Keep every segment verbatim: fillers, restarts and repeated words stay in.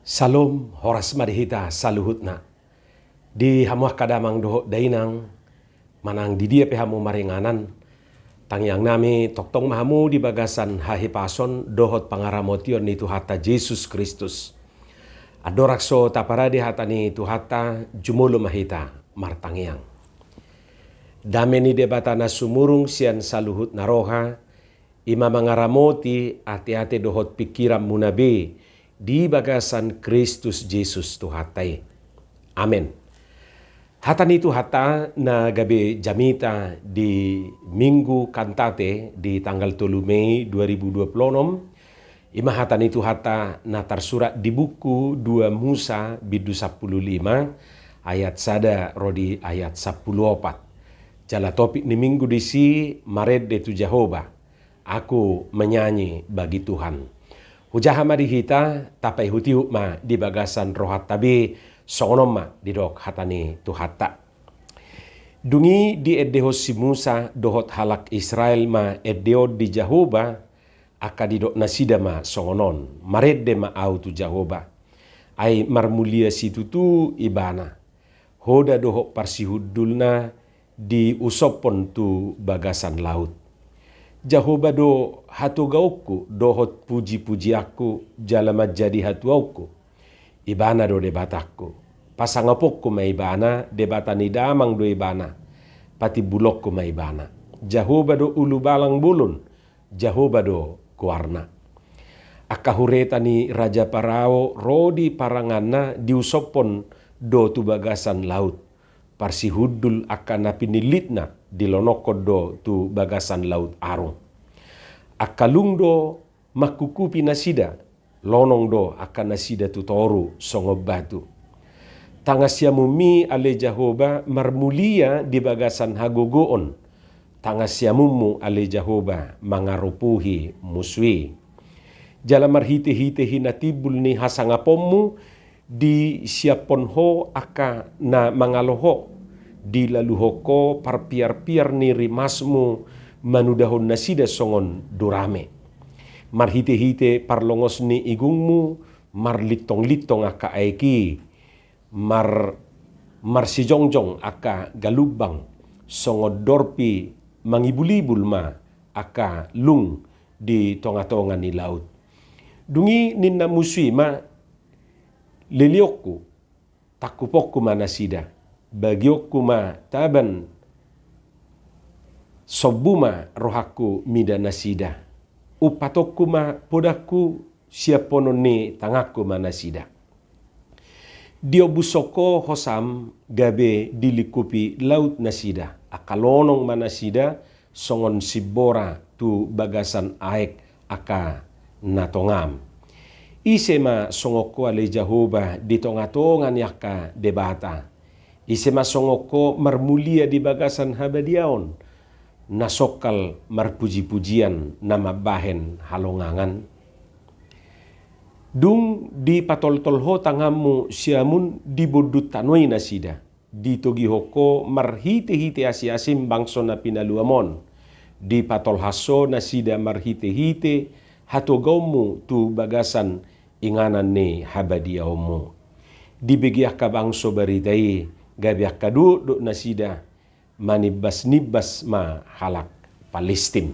Salom, horas ma di hita saluhutna. Di hamu angka damang dohot dainang, manang di dia pe hamu maringanan, tangiang nami tongtong ma hamu di bagasan hahipason dohot pangaramotion ni Tuhanta Jesus Kristus. Andorang so taparade hata ni Tuhanta, jumolo ma hita martangiang. Dame ni Debata na sumurung sian saluhut na roha, i ma mangaramoti ateate dohot pingkiranmuna be di bagasan Kristus Jesus Tuhanta i. Amen. Hata ni Tuhanta na gabe jamita di Minggu Kantate di tanggal tolu Mei dua ribu dua puluh enam, i ma hata ni Tuhanta na tarsurat di buku dua Musa bindu sampulu lima ayat sada ro di ayat sampulu opat. Jala topik ni Minggu disi, marende tu Jahowa, aku menyanyi bagi Tuhan. Hujaha ma di hita, tapaihutihut ma di bagasan rohanta be, songon on ma didok hata ni Tuhanta. Dung i diendehon si Musa dohot halak Israel ma ende on di Jahowa, angka didok nasida ma songon on, marende ma ahu tu Jahowa. Ai marmulia situtu Ibana. Hoda dohot parsihundulna diusophon tu bagasan laut. Jahowa do hatogaonku dohot pujipujianku jala manjadi hatuaonku. Ibana do Debatangku. Pasangaponku ma Ibana, Debata ni damang do Ibana. Patimbulonku ma Ibana. Jahowa do ulubalang bolon, Jahowa do goarna. Angka hureta ni Raja Parao ro di paranganna diusophon do tu bagasan laut. Parsihundul angka na pinillitna dilonongkon do tu bagasan Laut Arung. Angka lung do mangkukupi nasida, lonong do angka nasida tu toru songon batu. Tangan siamunmi ale Jahowa marmulia di bagasan hagogoon, tangan siamunmu ale Jahowa mangaropuhi musu i. Jala marhitehite hinatimbul ni hasangaponmu disiaphon ho angka na mangalo ho, dilaluhon ho parpiarpiar ni rimasmu manudahon nasida songon durame. Marhitehite parlongos ni igungmu marlintonglintong angka aek i, mar, marsijongjong angka galumbang, songon dorpi mangibulibul ma angka lung di tongatonga ni laut. Dung i ninna musu i ma, lelionku, tangkuponku ma nasida, bagionku ma taban, sombu ma rohangku mida nasida, umpatonku ma podangku, siaphonon ni tanganku ma nasida. Diombushon ho hosam gabe dilingkupi laut nasida, angka lonong ma nasida songon simbora tu bagasan aek angka na tongam. Ise ma songon ho ale Jahowa di tongatonga ni angka debata? Ise ma songon ho marmulia di bagasan habadiaon, na songkal marpujipujian na mambahen halongangan? Dung dipatoltol ho tanganmu siamun di bondut tano i nasida, ditogihon ho marhitehite asiasim bangso na pinaluam on, dipatolhas ho nasida marhitehite hatogaonmu tu bagasan inganan ni habadiaonmu. Dibege angka bangso barita i, gabe angka dokdok nasida, manimbasnimbas ma halak Palistim.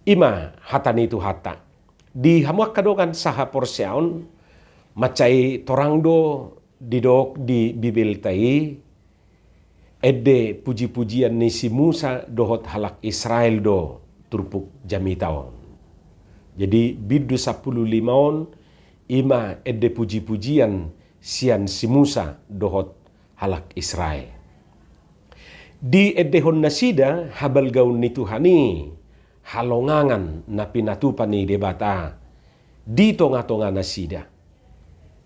I ma hata ni Tuhanta. Di hamu angka dongan sahaporseaon, mansai torang do didok di Bibelta i, ende pujipujian ni si Musa dohot halak Israel do turpuk jamita on. Jadi bindu sampulu lima on, i ma ende pujipujian sian si Musa dohot halak Israel. Diendehon nasida habalgaon ni Tuhan i, halongangan na pinatupa ni Debata di tongatonga nasida.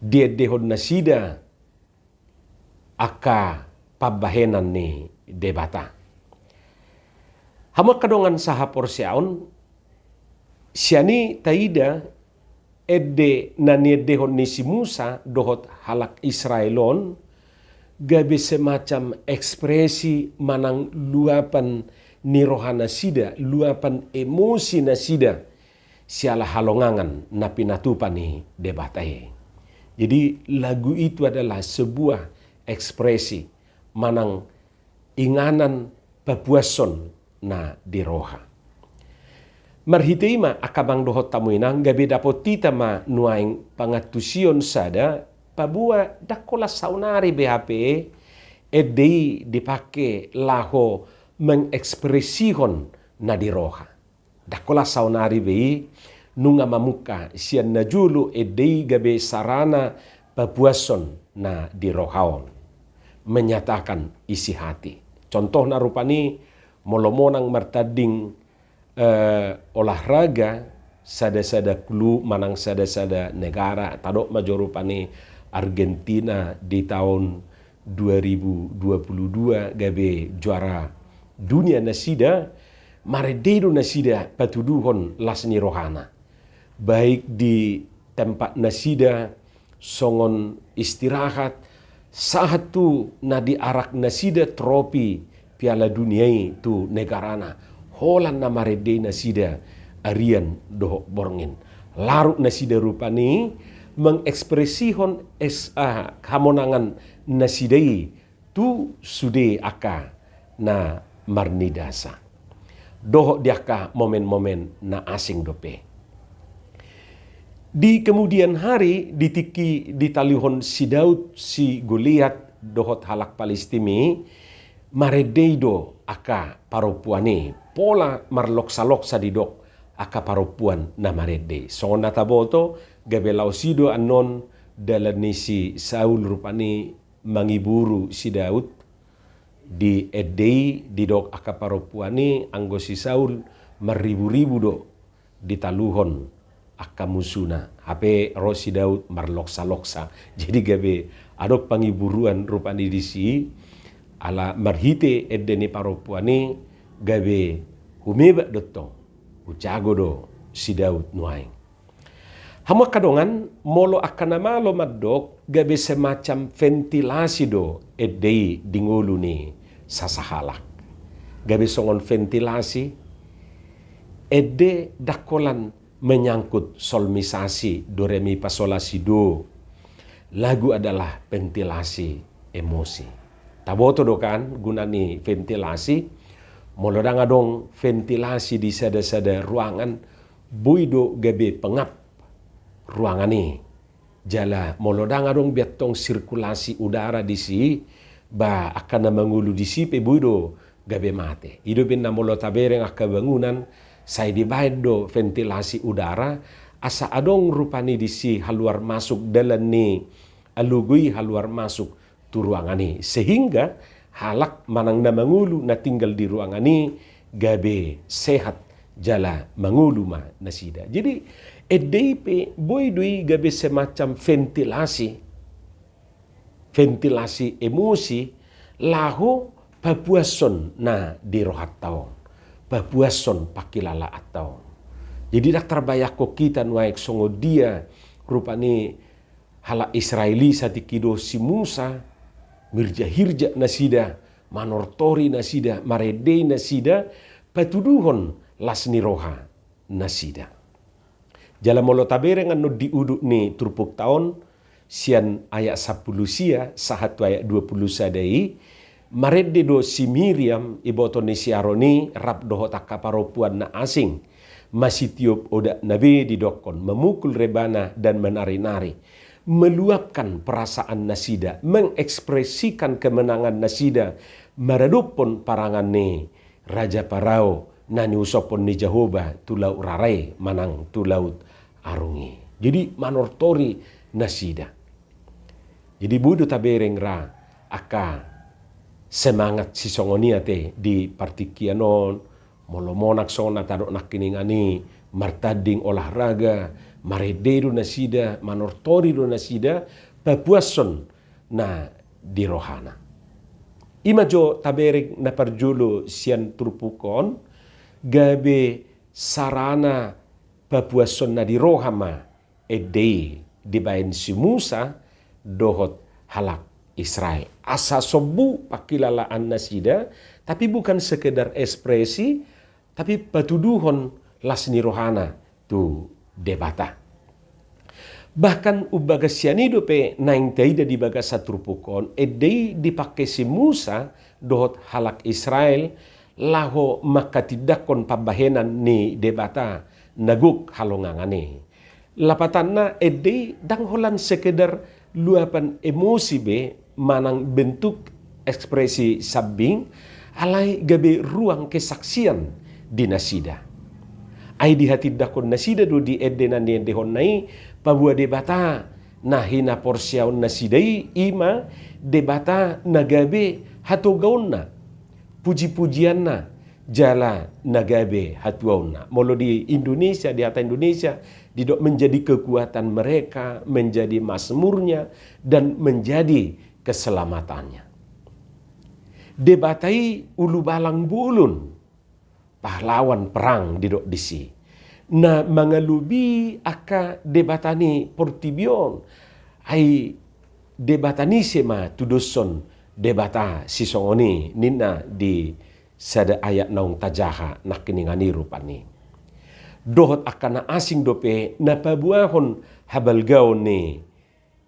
Diendehon nasida angka pambahenan ni Debata. Hamu angka dongan sahaporseaon, sian i taida ende na niendehon ni si Musa dohot halak Israel on, gabe semacam ekspresi manang luapan ni roha nasida, luapan emosi nasida, siala halongangan na pinatupa ni Debata i. Jadi lagu itu adalah sebuah ekspresi manang inganan papuashon na di roha. Marhite i ma angka amang dohot hamu inang, gabe dapot hita ma nuaeng pangantusion sada, paboa ndang holan saonari be hape ende i dipake laho mengekspresihon na di roha. Ndang holan saonari be i, nunga mamungka sian na jolo ende i gabe sarana papuashon na di roha on, menyatakan isi hati. Contohna rupani, molo monang martanding eh, olahraga sada-sada klub manang sada-sada negara, tadok ma jo rupani Argentina di taon dua ribu dua puluh dua gabe juara dunia nasida, marende do nasida patuduhon las ni rohana, baik di tempat nasida songon istirahat, sahat tu na diarak nasida tropi Piala Dunia i tu negarana, holan na marende nasida arian dohot borngin. Larut nasida rupani mengekspresihon es, ah, hamonangan nasida i tu sude angka na marnidasa dohot di angka momen-momen na asing dope. Di kemudian hari, di tingki ditalihon si Daud si Goliat dohot halak Palistim i, marende i do angka parompuan i, pola marloksa-loksa didok angka parompuan na marende i. Songon na taboto, gabe laos i do annon dalan ni si Saul rupani mangiburu si Daud. Di ende i didok angka parompuan i, anggo si Saul marribu-ribu do ditaluhon angka musuna, hape ro si Daud marloksa-loksa. Jadi gabe adong pangiburuan rupani disi, ala marhite ende ni parompuan i, gabe humebak do tong, hujago do si Daud nuaeng. Hamu angka dongan, molo angka na malo mandok, gabe semacam ventilasi do ende i di ngolu ni sasahalak. Gabe songon ventilasi, ende ndang holan menyangkut solmisasi, do re mi fa sol la si do. Lagu adalah ventilasi emosi. Taboto do kan guna ni ventilasi? Molo ndang adong ventilasi di sada-sada ruangan, boi do gabe pengap ruangan i. Jala molo ndang adong be antong sirkulasi udara disi, ba angka na mangolu disi pe boi do gabe mate. I do umbahen na molo tabereng angka bangunan, sai dibaen do ventilasi udara, asa adong rupani disi haluar masuk, dalan ni alogo i haluar masuk tu ruangan i, sehingga halak manang na mangolu na tinggal di ruangan i gabe sehat jala mangolu ma nasida. Jadi ende i pe boi do i gabe semacam ventilasi, ventilasi emosi, laho papuashon na di rohanta on, papuashon pangkilalaanta on. Jadi ndang tarbayangkon hita nuaeng songon dia rupani halak Israel i satingki do si Musa, mirjak-hirjak nasida, manortori nasida, marende nasida, patuduhon las ni roha nasida. Jala molo tabereng annon di udut ni turpukta on, sian ayat sampulu sia sahat tu ayat dua pulu sada i, marende do si Miriam, iboto ni si Aron i, rap dohot angka parompuan na asing, masitiop odakna be didokkon, memukul rebana dan menari-nari, meluapkan perasaan nasida, mengekspresikan kemenangan nasida maradophon parangan ni Raja Parao na niusophon ni Jahowa tu Laut Rara i manang tu Laut Arung i. Jadi manortori nasida. Jadi boi do tabereng ra angka semangat sisongon i ate di partingkian on, molo monang songon na tadok nangkiningan i, martanding olahraga, marende do nasida, manortori do nasida, papuashon na di rohana. I ma jo tabereng na parjolo sian turpuk on, gabe sarana papuashon na di roha ma ende i dibaen si Musa dohot halak Israel. Asa sombu pangkilalaan nasida, tapi bukan sekedar ekspresi, tapi patuduhon las ni rohana tu Debata. Bahkan umbagas sian i dope naeng taida di bagasan turpuk on, ende i dipangke si Musa dohot halak Israel laho manghatindanghon pambahenan ni Debata na gok halongangan i. Lapatanna, ende i ndang holan sekedar luapan emosi be manang bentuk ekspresi sambing, alai gabe ruang kesaksian di nasida. Ai dihatindanghon nasida do di ende na niendehonna i, paboa Debata na hinaporseaon nasida i, i ma Debata na gabe hatogaonna, puji-pujianna, jala na gabe hatuaonna. Molo di Indonesia, di hata Indonesia, didok menjadi kekuatan mereka, menjadi mazmurnya, dan menjadi keselamatannya. Debata i ulubalang bolon, pahlawan perang didok disi. Na mangalobi angka debata ni portibi on, ai debata ni ise ma tudoshon debata sisongon i, ninna di sada ayat naung tajaha nangkiningan i rupani. Dohot angka na asing dope na paboahon habalgaon ni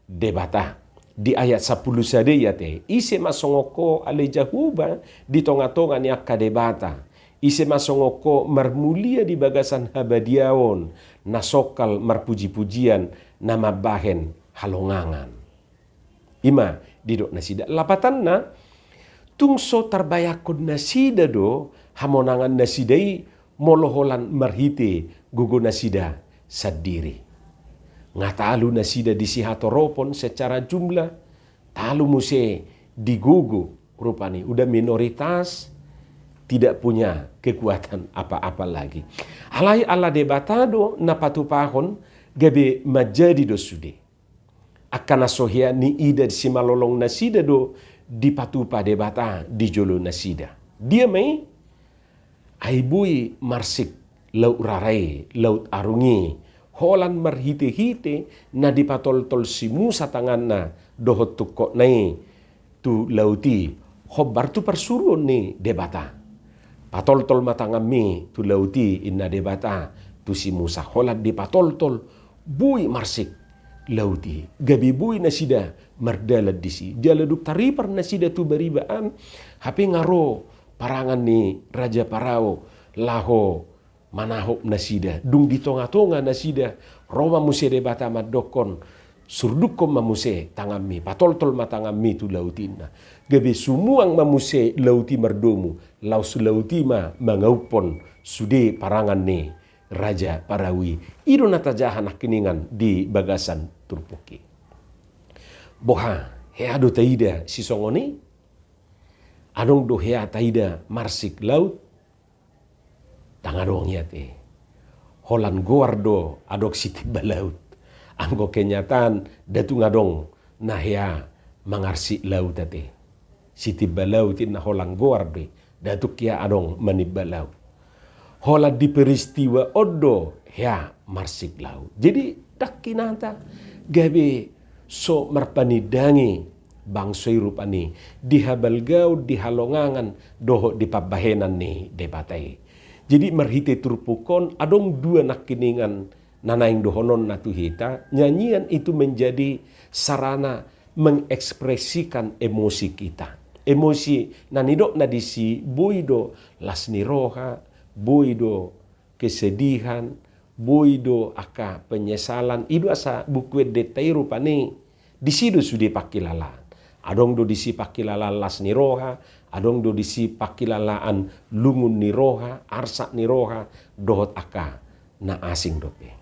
Debata. Di ayat sampulu sada i ate, ise ma songon ho ale Jahowa di tonga-tonga ni angka debata, ise ma songon ho marmulia di bagasan habadiaon, na songkal marpuji-pujian, na mambahen halongangan. I ma didok nasida. Lapatanna, tung so tarbayangkon nasida do hamonangan nasida i molo holan marhite gogo nasida sandiri. Nga talu nasida di sihatoropon secara jumlah, talu muse di gogo rupani, udah minoritas, tidak punya kekuatan apa-apa lagi. Alai ala Debata do na patupahon, gabe manjadi do sude. Angka na so hea niida simalolong nasida do dipatupa Debata di jolo nasida. Dia ma i? Ai boi marsik Laut Rara i, Laut Arung i, holan marhite-hite na dipatoltol si Musa tanganna dohot tungkotna i tu laut i, hombar tu parsuruon ni Debata. Patoltol ma tanganmi tu laut i, inna Debata tu si Musa. Holan dipatoltol, boi marsik laut i, gabe boi nasida mardalan disi. Jala dung taripar nasida tu bariba an, hape nga ro parangan ni Raja Parao laho manahop nasida. Dung di tonga-tonga nasida, ro ma muse Debata mandokkon, surdukkon ma muse tanganmi, patoltol ma tanganmi tu laut i, inna. Gabe sumuang ma muse laut i mardomu, laos laut i ma mangauphon sude parangan ni Raja Parao i. I do na tajaha nangkiningan di bagasan turpuk i. Boha, hea do taida sisongon i? Adong do hea taida marsik laut? Ndang adong i ate. Holan goar do adong sitimba laut. Anggo kenyataan, nda tung adong na hea mangarsik laut ate. Sitimba laut inna holan goar do i. Nda tung hea adong manimba laut. Holan di peristiwa on do hea marsik laut. Jadi, ndang hinata gabe so marpanindangi bangso i rupani di habalgaon, di halongangan dohot di pambahenan ni Debata i. Jadi, marhite turpuk on, adong dua nangkiningan na naeng dohononna tu hita, nyanyian itu menjadi sarana mengekspresikan emosi kita. Emosi na nidokna disi, boi do las ni roha, boi do kesedihan, boi do angka penyesalan. I do asa Buku Endenta i rupani, disi do sude pangkilalaan. Adong do disi pangkilalaan las ni roha, adong do disi pangkilalaan lungun ni roha, arsak ni roha, dohot angka na asing dope.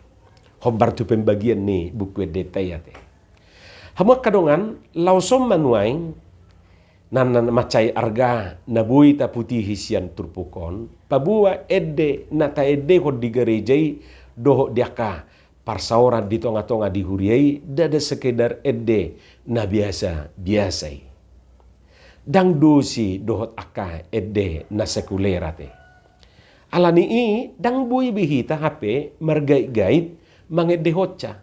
Hombar tu pembagian ni Buku Endenta i ate. Hamu angka dongan, laos on ma nuaeng, na, na mansai arga na boi taputihi sian turpuk on, paboa ende na taendehon di gareja i dohot di angka parsaoran di tonga-tonga di huria i, ndada sekedar ende na biasa-biasa i. Ndang dosi dohot angka ende na sekuler ate. Ala ni i, ndang boi be hita hape margait-gait mangendehonsa.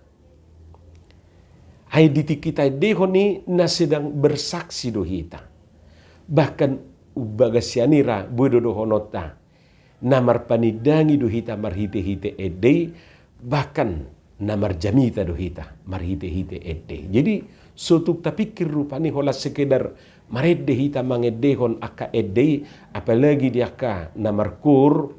Ai di tingki taendehon i na sedang bersaksi do hita. Bahkan umbagas sian i ra boi do dohononta, na marpanindangi do hita marhite-hite ende i, bahkan na marjamita do hita marhite-hite ende. Jadi, so tung tapikir rupani holan sekedar marende hita mangendehon angka ende i, apalagi di angka na markoor,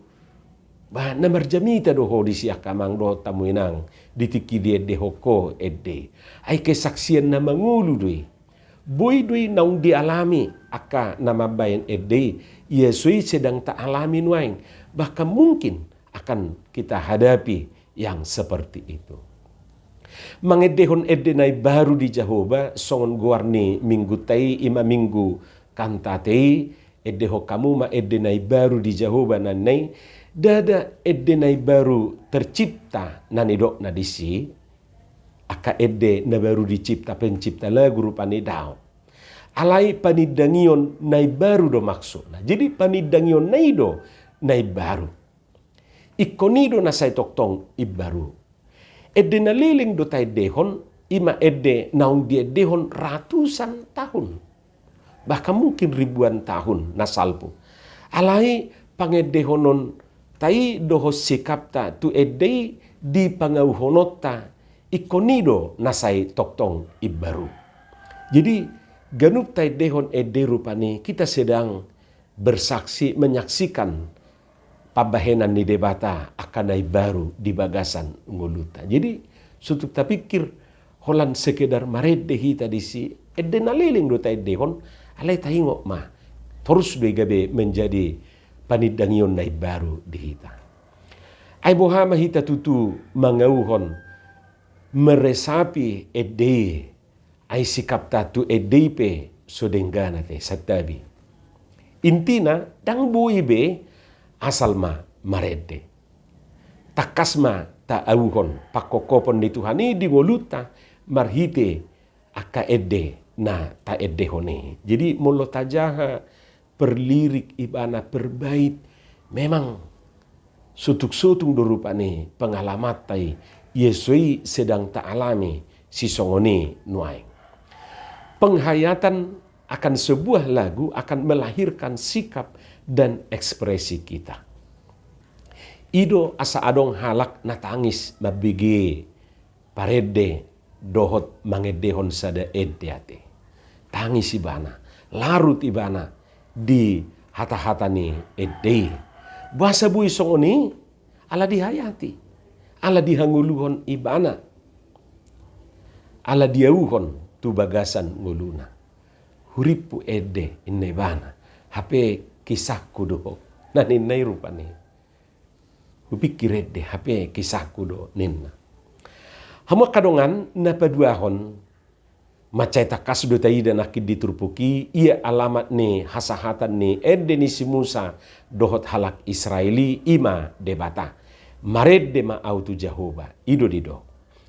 ba, na marjamita do ho disi angka amang dohot hamu inang, di tingki diendehon ho ende i. Ai kesaksian na mangolu do i. Boi do i naung dialami angka na mambahen ende i, ia so i sedang taalami nuaeng. Bahkan mungkin akan kita hadapi yang seperti itu. Mangendehon ende na imbaru di Jahowa, songon goar ni minggunta i, ima minggu Kantate i, endehon hamu ma ende na imbaru di Jahowa, ninna i. Ndada ende na imbaru tercipta na nidokna disi, angka ende na baru dicipta, pencipta lagu rupani, daong. Alai panindangion na imbaru do maksudna. Jadi panindangionna i do na imbaru. Ingkon i do na sai tongtong imbaru. Ende na leleng do taendehon, ima ende naung diendehon ratusan tahun, bahkan mungkin ribuan tahun na salpu. Alai pangendehonon ta i dohot sikapta tu ende i di pangauhononta, ingkon i do na sai tongtong imbaru. Jadi, ganup taendehon ende rupani, kita sedang bersaksi, menyaksikan pambahenan ni Debata angka na imbaru di bagasan ngolunta. Jadi, so tung tapikir holan sekedar marende hita disi, ende na leleng do taendehon, alai taingot ma, torus do i gabe menjadi panindangion na imbaru di hita. Ai boha ma hita tutu mangauhon, meresapi ende i, ai sikapta tu ende i pe so denggan ate, santabi. Intina, ndang boi be asal ma marende. Tangkas ma taauhon pangkophopon ni Tuhan i di ngolunta marhite angka ende na taendehon i. Jadi, molo tajaha per lirik ibana, per bait, memang sotung-sotung do rupani pengalamanta i, ia so i sedang taalami sisongon i nuaeng. Penghayatan akan sebuah lagu akan melahirkan sikap dan ekspresi kita. I do asa adong halak na tangis mambege parende dohot mangendehon sada ende ate. Tangis ibana, larut ibana di hata-hata ni ende i. Boasa boi songon i? Ala dihayati, ala dihangoluhon ibana, ala diauhon tu bagasan ngoluna. Hurimpu ende, ninna ibana, hape kisahku do ho, na ninna i rupani. Hupikir ende, hape kisahku do, ninna. Hamu angka dongan na paduahon, mansai tangkas do taida nangkin di turpuk i, ia alamat ni hasahatan ni ende ni si Musa dohot halak Israel i, ima Debata. Marende ma ahu tu Jahowa, i do didok.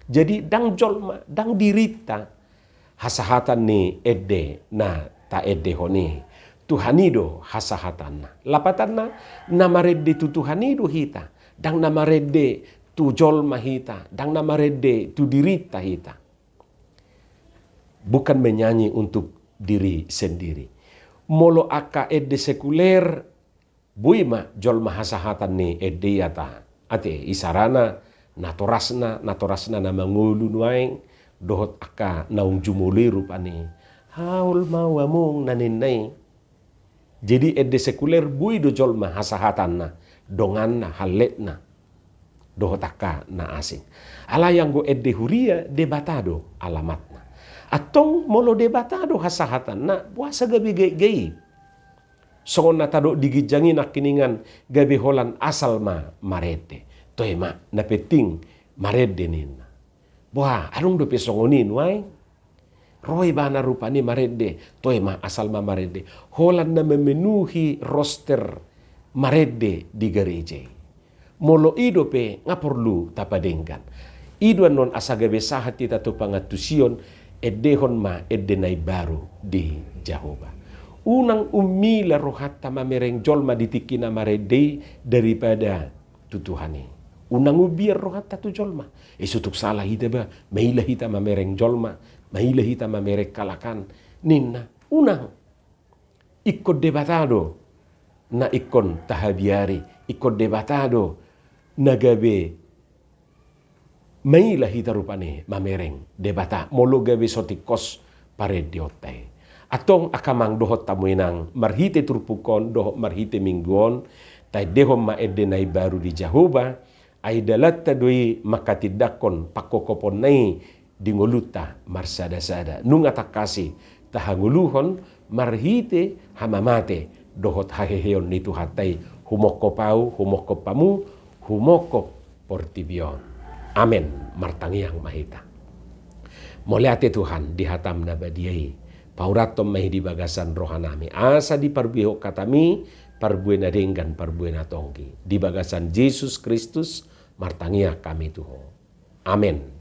Jadi, ndang jolma, ndang dirinta hasahatan ni ende na taendehon i. Tuhan i do hasahatanna. Lapatanna, na marende tu Tuhan i do hita. Ndang na marende tu jolma hita, ndang na marende tu dirinta hita. Bukan menyanyi untuk diri sendiri. Molo angka ende sekuler, boi ma jolma hasahatan ni ende i, ate, isarana natorasna, natorasna na mangolu nuaeng, dohot angka naung jumolo i rupani. Haol ma au among, na ninna i. Jadi ende sekuler boi do jolma hasahatanna, donganna, halletna, dohot angka na asing. Alai anggo ende huria, Debata do alamatna. Antong molo Debata do hasahatanna, boasa gabe gaitgait? Songon na tadok di ginjang i nangkiningan, gabe holan asal ma marende. Toe ma, na penting marende, ninna. Boha, adong dope songon i nuaeng? Ro ibana rupani marende, toe ma, asal ma marende. Holan na memenuhi roster marende di gareja i. Molo i dope, nga porlu tapadenggan. I do annon asa gabe sahat hita tu pangantusion, endehon ma ende na imbaru di Jahowa. Unang ummila rohanta mamereng jolma di tingki na marende i daripada tu Tuhan i. Unang umbiar rohanta tu jolma. E, so tung sala hita ba, maila hita mamereng jolma, maila hita mamereng halak an, ninna. Unang. Ingkon Debata do na ingkon tahabiari, ingkon Debata do na gabe maila hita rupani mamereng Debata molo gabe so tingkos parendeonta i. Antong angka amang dohot hamu inang, marhite turpuk on dohot marhite minggu on, taendehon ma ende na imbaru di Jahowa, ai dalanta do i manghatindanghon pangkophoponna i di ngolunta marsadasada. Nunga tangkas i tahangoluhon marhite hamamate dohot haheheon ni Tuhanta i, humongkop ahu, humongkop hamu, humongkop portibi on. Amen. Martangiang ma hita. Mauliate Tuhan di hatam na badia i, paurathon ma i di bagasan rohanami asa diparbuehon hatami parbue na denggan, parbue na tonggi. Di bagasan Jesus Kristus martangiang hami tu Ho. Amen.